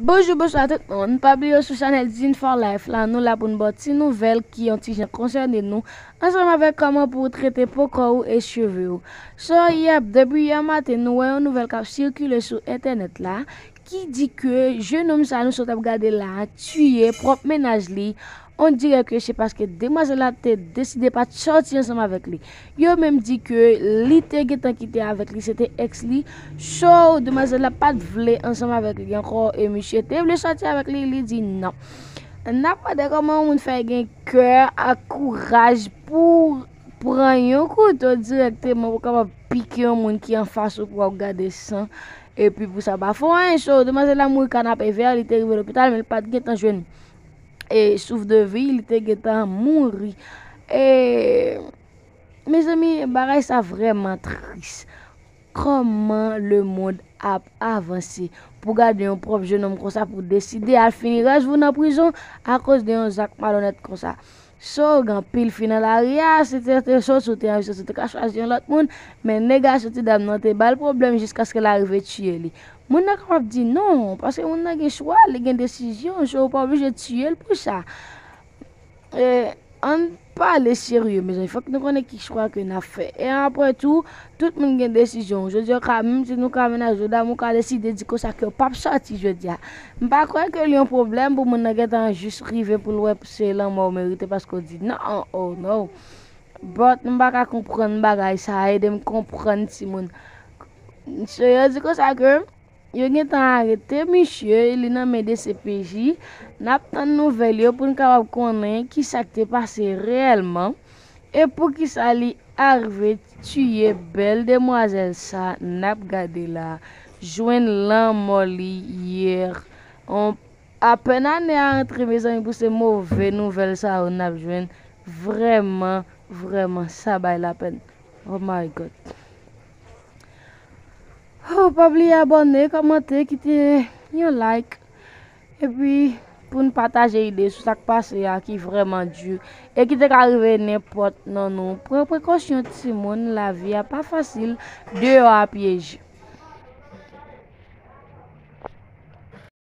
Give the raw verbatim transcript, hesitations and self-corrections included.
Bonjou, bonswa tout moun. Pa bliye sou chanèl Zin for Life la, nou la pou n ba w ti nouvèl ki yon ti jan konsène nou, ansanm avèk kòman pou w trete po kò w e cheve w. So, yep, depi yè maten, nou wè yon nouvèl k ap sikile sou entènèt la, ki di ke jennonm sa nou sot ap gade la, tiye pwòp mennaj li, on dirè ke se paske demwazèl la te deside pa t sòti ansanm avèk li. Yo menm di ke li te gentan kite avèk li, se te èks li. So, demwazèl la pa t vle ansanm avèk li ankò e misye te vle sòti avèk li, li di non. N ap mande kòman yon moun fè gen kè ak kouraj pou pran yon kouto dirèkteman pou kapab pike yon moun ki anfas ou pou w ap gade san. Epi pou sa pa fè anyen, so, demwazèl la mouri kanape vè, li te rive lopital, men li pa t gentan jwenn e souf de vi, li te gentan mouri. E, mezanmi, bagay sa vrèman tris. Kòman lemonn ap avanse pou gade yon pwòp jennonm konsa pou deside al fini rès vi w nan prizon akoz de yon zak malonèt konsa? So, gen anpil fi nan lari a, si te, te sot, si w te anvi sot, ou te ka chwazi yon lòt moun, men nèg a soti, dam nan te ba l pwoblèm jiskaske l arive tiye li. Moun nan kapab di non, paske moun nan gen chwa, li gen desizyon, so ou pa oblije tiye l pou sa. E, ann pale serye, mezanmi, fòk nou konnen ki chwa ke n ap fè. E apre tou, tout moun gen desizyon. Jodi a, ka, menm si nou ka mennaj yo dam, ou ka deside di konsa ke w p ap sòti jodi a. M pa kwè ke li yon pwoblèm pou moun nan gentan jis rive pou l wè se lanmò w merite paske w di non, oh no. But m pa ka konprann bagay sa, ede m konprann timoun. So, yo di konsa ke yo gentan arete misye, li nan men D C P J. N ap tann nouvèl yo pou n kapab konnen ki sa k te pase reyèlman e poukisa li arive tiye bèl demwazèl sa n ap gade la, jwenn lanmò li yè. On, apèn ane a rantre, mezanmi, pou se move nouvèl sa yo n ap jwenn. Vrèman, vrèman, sa bay lapèn. Oh my God. Oh, pa bliye abòne, kòmante, kite yon like. Epi, pou n pataje ide sou sa k pase a ki vrèman di e ki te ka rive nenpòt nan nou. Pran prekosyon, timoun, lavi a pa fasil, deyò a pyeje.